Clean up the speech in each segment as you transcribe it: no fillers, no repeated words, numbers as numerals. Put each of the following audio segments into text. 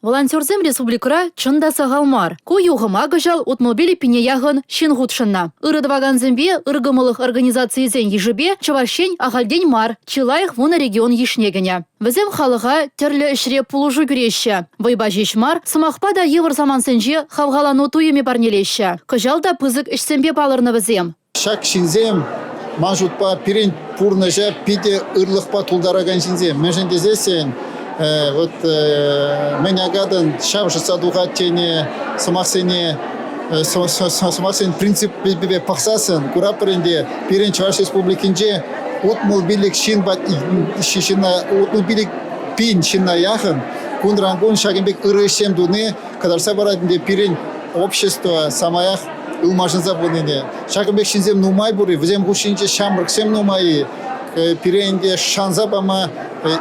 Волонтерсем республикӑра чӑн та сахал мар. Ку юхӑма кӑҫал 65 пине яхӑн ҫын хутшӑннӑ. Ырӑ тӑвакансемпе ыркӑмӑллӑх организацийӗсен йышӗпе Чӑваш Ен ахальтен мар чи лайӑх вунӑ регион йышне кӗнӗ. Вӗсем халӑха тӗрлӗ ӗҫре пулӑшу кӳреҫҫӗ. Вӑйпа ҫеҫ мар, сӑмахпа та йывӑр самантсенче хавхалану туйӑмӗ парнелеҫҫӗ. Кӑҫал та пысӑк ӗҫсемпе палӑрнӑ вӗсем. Ҫак ҫынсем, ман шутпа, пирӗн пурнӑҫа питӗ ырлӑхпа тултаракан ҫынсем. Мӗншӗн тесессӗн вот мӗн акатӑн, ҫав шӑтса тухать тенӗ сӑмахсене сӑмахсен принципӗпе пӑхсассӑн куратпӑр ӗнтӗ, пирӗн Чӑваш Республикинче 65 ҫын ҫынна 65 пин ҫынна яхӑн кунран-кун ҫакӑн пек ырӑ ӗҫсем туни кӑтартса парать ӗнтӗ пирӗн общество самаях ылмашӑнса пынине. Ҫакӑн пек ҫынсем нумай пур-и, вӗсем хушшинче ҫамрӑксем нумай-и, пире ӗнтӗ шанса пама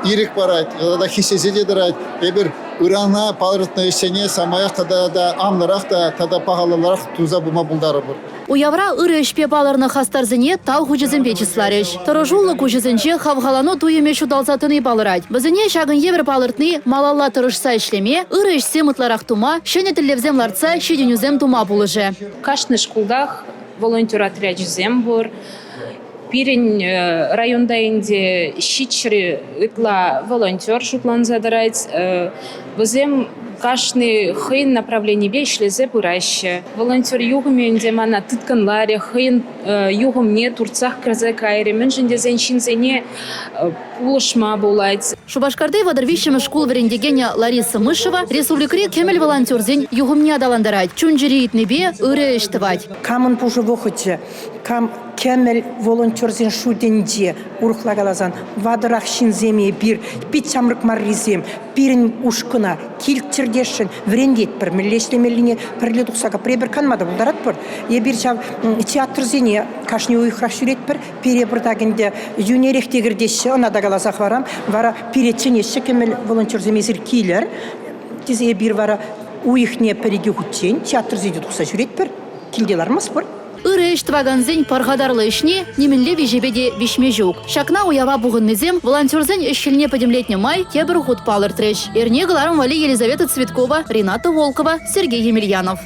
ирӗк парать тата хистесе те тӑрать. Эпир ырана палӑртнӑ ӗҫсене самаях тата та анлӑрах та тата пахаллӑрах туса пыма пултарӑпӑр. Уявра ырӑ ӗҫпе палӑрнӑ хастарсене тав хучӗсемпе чысларӗҫ. Тӑрӑшуллӑ куҫӗсенче хавхалану туйӑмӗ ҫуталса тӑни палӑрать. Вӗсене ҫакӑн евӗр палӑртни малалла тӑрӑшса ӗҫлеме, ырӑ ӗҫсем ытларах тума, ҫӗнӗ тӗллевсем лартса ҫитӗнӳсем тума пулӑшӗ. Кашни шкултах волонтер отрячӗсем пур. Пирӗн районта ӗнтӗ 700 ытла волонтер шутланса тӑрать. Вӗсем кашни хӑйӗн направленипе ӗҫлесе пыраҫҫӗ. Волонтер юхӑмӗ ӗнтӗ мана тыткӑнларӗ, хӑйӗн юхӑмне туртсах кӗрсе кайрӗ. Мӗншӗн тесен ҫынсене пулӑшма пулать. Шупашкарти 33-мӗш шкул вӗрентекенӗ Лариса Мышева республикӑри кӗмӗл волонтерсен юхӑмне аталантарать, чун-чӗри ыйтнипе ырӑ ӗҫ тӑвать. Камӑн пушӑ вӑхӑчӗ, кам кӗмӗл волонтерсен шутӗнче, урӑхла каласан, ватӑрах ҫынсем эпир, пит ҫамрӑк маррисем, пирӗн ушкӑна килччӗр тесшӗн вӗрентетпӗр, мӗнле ӗҫлемеллине пӗрле тухса эпир канма та пултаратпӑр. Эпир ҫав театрсене кашни уйӑхрах ҫӳретпӗр, пире пӑртак ӗнтӗ йӳнерех те кӗртеҫҫӗ, ӑна та каласа хӑварам. Вара пире чӗнеҫҫӗ кӗмӗл волонтерсем, эсир килӗр тесе эпир вара уйӑхне пӗр-икӗ хутчен театрсене тухса ҫӳретпӗр, килте лармастпӑр. Ырӑ ӗҫ тӑвакансен пархатарлӑ ӗҫне нимӗнле виҫепе те виҫме ҫук. Ҫакна уява пухӑннисем волонтерсен ӗҫ-хӗлне пӗтӗмлетнӗ май тепӗр хут палӑртрӗҫ. Эрне кӑларӑм валли Елизавета Цветкова, Рената Волкова, Сергей Емельянов.